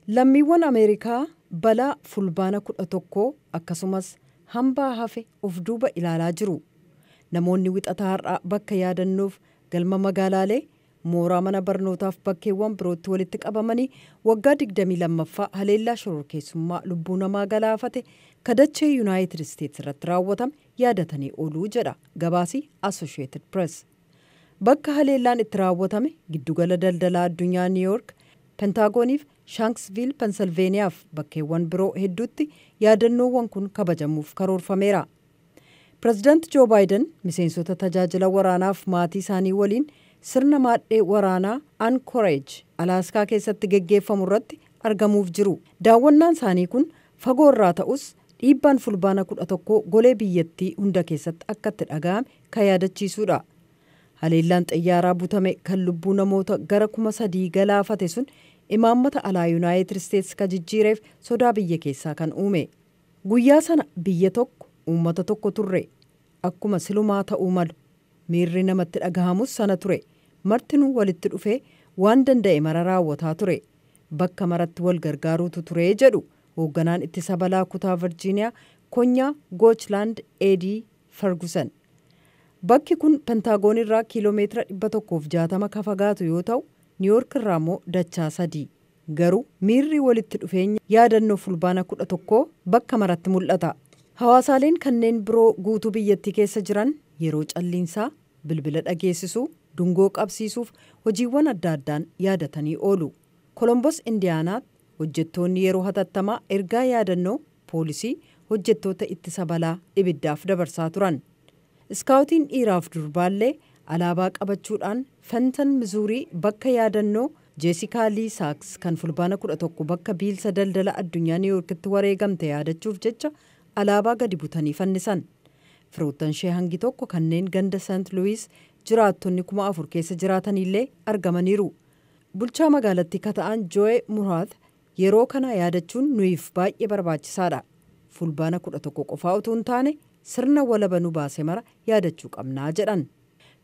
Lammiiwwan Ameerikaa balaa Fulbaana 11 akkasumas hambaa hafe of duuba ilaalaa jiru. Namoonni Wixataa har'aa bakka yaadannoof galma magaalaalee, mooraa mana barnootaaf bakkeewwan birootti walitti qabamanii waggaa 22ffaa haleellaa shororkeessummaa lubbuu namaa galaafate kadachee Yuunaayitid Isteets irratti raawwatame yaadatanii ooluu jedha gabaasii Associated Press. Bakka haleellaan itti raawwatame giddugala daldalaa addunyaa Niiyork, Pentagooniif Shanksviil Pensilveeniyaaf bakkeewwan biroo hedduutti yaadannoowwan kun kabajamuuf karoorfameera. Pireezidaanti Joo Baayiden miseensota tajaajila waraanaaf maatii isaanii waliin sirna maadhee waraanaa Ankoreej Alaaskaa keessatti geggeeffamu irratti argamuuf jiru. Daawwannaan isaanii kun fagoo irraa ta'us, dhiibbaan Fulbaana 11 golee biyyattii hunda keessatti akka itti dhaga'ame kan yaadachiisudha. Haleellaan xayyaaraa butame kan lubbuu namoota gara 3000 galaafate sun imaammata alaa Yuunaayitid Isteets ka jijjiireef sodaa biyya keessaa kan uume. Guyyaa sana biyya tokko, uummata tokko turre. Akkuma silumaa ta'uu malu, miirri namatti dhagahamus sana ture. Martinuu walitti dhufee waan danda'e mara raawwataa ture. Bakka maratti wal gargaaruutu ture, jedhu hoogganaan ittisa balaa kutaa Virjiiniyaa konyaa Goochland Eedii Ferguson. Bakki kun Pentaagoon irraa kiiloomeetira 160 ka fagaatu yoo ta'u, Niiyork irraa immoo dachaa sadii. Garuu miirri walitti dhufeenya yaadannoo Fulbaana 11 bakka maratti mul'ata. Hawaasaaleen kanneen biroo guutuu biyyattii keessa jiran yeroo calliinsaa, bilbila dhageessisuu, dungoo qabsiisuuf hojiiwwan adda addaan yaadatanii oolu. Kolombos Indiyaanaatti hojjettoonni yeroo hatattamaa ergaa yaadannoo poolisii hojjettoota ittisa balaa ibiddaaf dabarsaa turan. Iskaawutiin dhiiraaf durbaallee alaabaa qabachuudhaan Fenton Mizuurii bakka yaadannoo Jeesikaa Lii Saaks kan Fulbaana 11 bakka biilsa daldala addunyaa Niiyorkitti wareegamte yaadachuuf jecha alaabaa gadi butanii fannisan. Firoottan ishee hangi tokko kanneen ganda Seent Luwiis jiraattonni 4000 keessa jiraatanillee argamaniiru. Bulchaa magaalattii kata'an Jooye Muraath, "Yeroo kana yaadachuun nuyiif baay'ee barbaachisaadha. Fulbaana 11 qofaa utuu hin taane sirna walaba nu baase mara yaadachuu qabnaa," jedhan.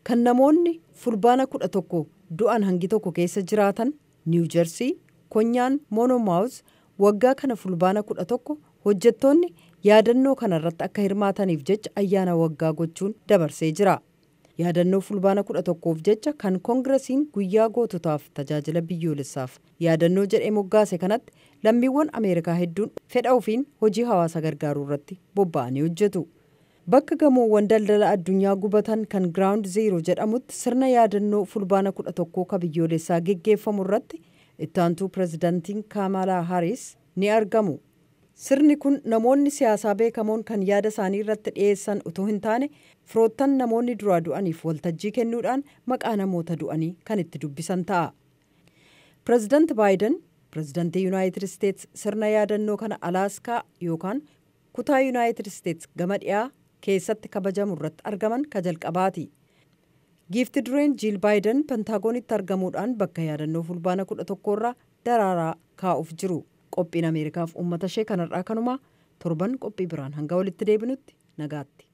Kan namoonni Fulbaana 11 du'an hangi tokko keessa jiraatan Niiw Jersii konyaan Monomaawus waggaa kana Fulbaana 11 hojjettoonni yaadannoo kana irratti akka hirmaataniif jecha ayyaana waggaa gochuun dabarsee jira. Yaadannoo Fulbaana 11f jecha kan koongiresiin guyyaa goototaaf tajaajila biyyoolessaaf yaadannoo jedhee moggaase kanatti lammiiwwan Ameerikaa hedduun fedha ofiin hojii hawaasa gargaaruu irratti bobba'anii hojjetu. Bakka gamoowwan daldala addunyaa gubatan kan Ground Zero jedhamutti sirna yaadannoo Fulbaana 11 ka biyyoolessaa geggeeffamu irratti ittaantuu pirezidantiin Kaamalaa Haaris ni argamu. Sirni kun namoonni siyaasaa beekamoon kan yaada isaanii irratti dhiyeessan utuu hin taane, firoottan namoonni duraa du'aniif waltajjii kennuudhaan maqaa namoota du'anii kan itti dubbisan ta'a. Pireezidant Baayiden, pireezidantii Yuunaayitid Isteets, sirna yaadannoo kana Alaaskaa yookaan kutaa Yuunaayitid Isteets gama dhiyaa keessatti kabajamu irratti argaman ka jalqabaati. Giifti dureen Jiil Baayiden Pentagoonitti argamuudhaan bakka yaadannoo Fulbaana 11 irraa daraaraa kaa'uuf jiru. Qophiin Ameerikaaf uummata ishee kanarraa kanumaa. Torban qophii biraan hanga walitti deebinutti nagaatti.